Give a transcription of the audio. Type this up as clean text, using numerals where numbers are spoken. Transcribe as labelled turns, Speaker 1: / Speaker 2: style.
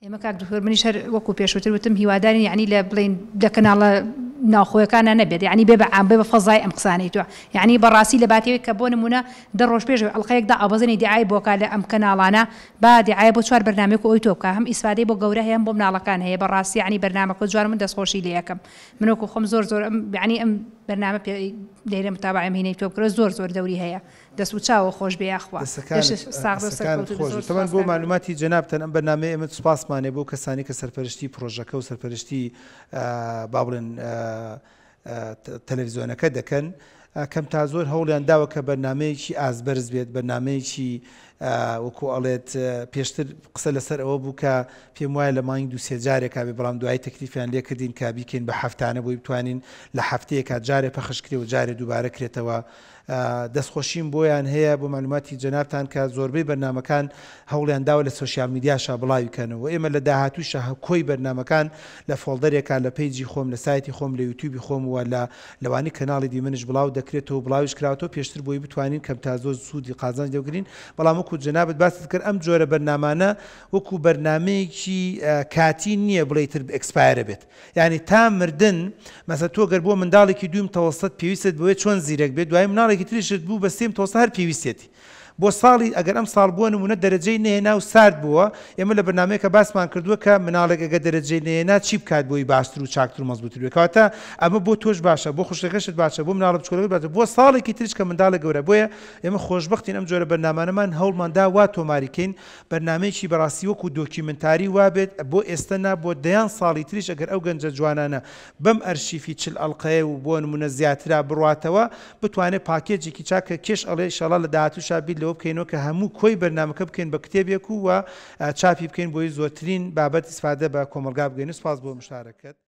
Speaker 1: ئێمە کاک دکتۆر منیش هەر وەکو پێشووتر وتم هیوادارین یەعنی لە بڵێین لە کەناڵە ناوخۆیەکانا نەبێت یەعنی بێ بە عام بێ بە فەزای ئەم قسانەی تۆ یەعنی بەڕاستی لە باتیەوەی کە بۆ نموونە دە ڕۆژ پێش ئەوەی ئەڵقەیەک دائەبەزێنی دیعای بۆ کا لە ئەم کەناڵانە با دیعایە بۆ چوار بەرنامەی وەکو ئەوی تۆ بکا هەم ئیسفادەی بۆ گەورە هەیە هەم بۆ مناڵەکان هەیە بەڕاستی یەعنی بەرنامەکە جوانە من دەستخۆشی لێ ئەکەم من وەکو خۆم زۆر زۆر ئەم یەعنی ئەم بەرنامە پێ لێرە متابعەی ئەم هینەی تۆ بکرێ زۆر زۆر دەوری هەیە دەست و چاوە خۆش بێ یاخوا
Speaker 2: دەستەکانت
Speaker 1: لەشت ساغ بێ و
Speaker 2: دەستەکانت
Speaker 1: سەرکەوتوو بی
Speaker 2: خۆش
Speaker 1: زۆر
Speaker 2: بێت تەبعەن
Speaker 1: سوپاس
Speaker 2: بۆ
Speaker 1: کاک دکتۆر.
Speaker 2: مەعلوماتی جەنابتان ئەم بەرنامەیە ئێمە سوپاسمانێ بۆ کەسانی کە سەرپەرشتی پرۆژەکە و سەرپەرشتی با بڵێن تەلەفزیۆنەکە دەکەن کەم تا زۆر هەوڵیان داوە کە بەرنامەیەکی ئاست بەرز بێت بەرنامەیەکی وەکو ئەڵێت پێشتر قسە لەسەر ئەوە بوو کە پێم وایە لە مانگی دوو سێ جارێکا بێ بەڵام دوایی تەکلیفیان لێکردین کە بیکەین بە هەفتانە بۆی بتوانین لە هەفتەیەکا جارێ پەخش کرێ و جارێ دووبارە کرێتەوە دەستخۆشیم بۆیان هەیە بۆ مەعلوماتی جەنابتان کە زۆربەی بەرنامەکان هەوڵیان داوە لە سۆشیال میدیاشا بڵاوی کەنەوە ئێمە لە داهاتووشا کۆی بەرنامەکان لە folder ێکا لە page ی خۆم لە سایتی خۆم لە یوتیوبی خۆم و لە لەوانی کەناڵی دیمەنش بڵاو دەکرێتەوە و بڵاویش کراوەتەوە پێشتر بۆی بتوانین کەم تا زۆر سوودی قازانج لێ بگرین بەڵام وەکو جەنابت باست کرد ئەم جۆرە بەرنامانە وەکو بەرنامەیەکی کاتی نییە بڵێی تر expire ە بێت یانی تا مردن مەسەلەن تۆ گەر بۆ منداڵێکی دووی متەوەستەت پێویستت بەوەیە چۆن زیرەک بێت دوایی مناڵێکی تریشت بوو بە سێی متەوەستە هەر پێویستێتی بۆ ساڵی ئەگەر ئەم ساڵ بۆ نمونە دەرەجەی نەهێنا و سارد بووە ئێمە لە بەرنامەیەکە باسمان کردووە کە مناڵێک ئەگەر دەرەجەی نەهێنا چی بکات بۆی باشتر و چاکتر و مەزبووتر بێت کەواتە ئەمە بۆ تۆش باشە بۆ خوشکەکەشت باشە بۆ مناڵە بچکۆلەکەت باشە بۆ ساڵێکی تریش کە منداڵێک گەورە بۆیە ئێمە خۆشبەختین ئەم جۆرە بەرنامانەمان هەوڵمان دا وا تۆماری کەین بەرنامەیەکی بەڕاستی وەکو دۆکیومنتاری وابێت بۆ ئێستە نا بۆ دەیان ساڵی تریش ئەگەر ئەو گەنجە جوانانە بەم ئەرشیفی 40 ئەڵقەیە و بۆ نمونە زیاترا بڕواتەوە بتوانێت پاکێجێکی چاک کە کێش ئەڵێ ئیشەڵا لە داهاتووشا بیر لەوە بکەینەوە کە هەموو کۆی بەرنامەکە بکەین بە کتێبێک و وە چاپی بکەین بۆی زۆرترین بابەت ئیسفادە بە کۆمەڵگا بگەینن سوپاس بۆ مشارەکەت.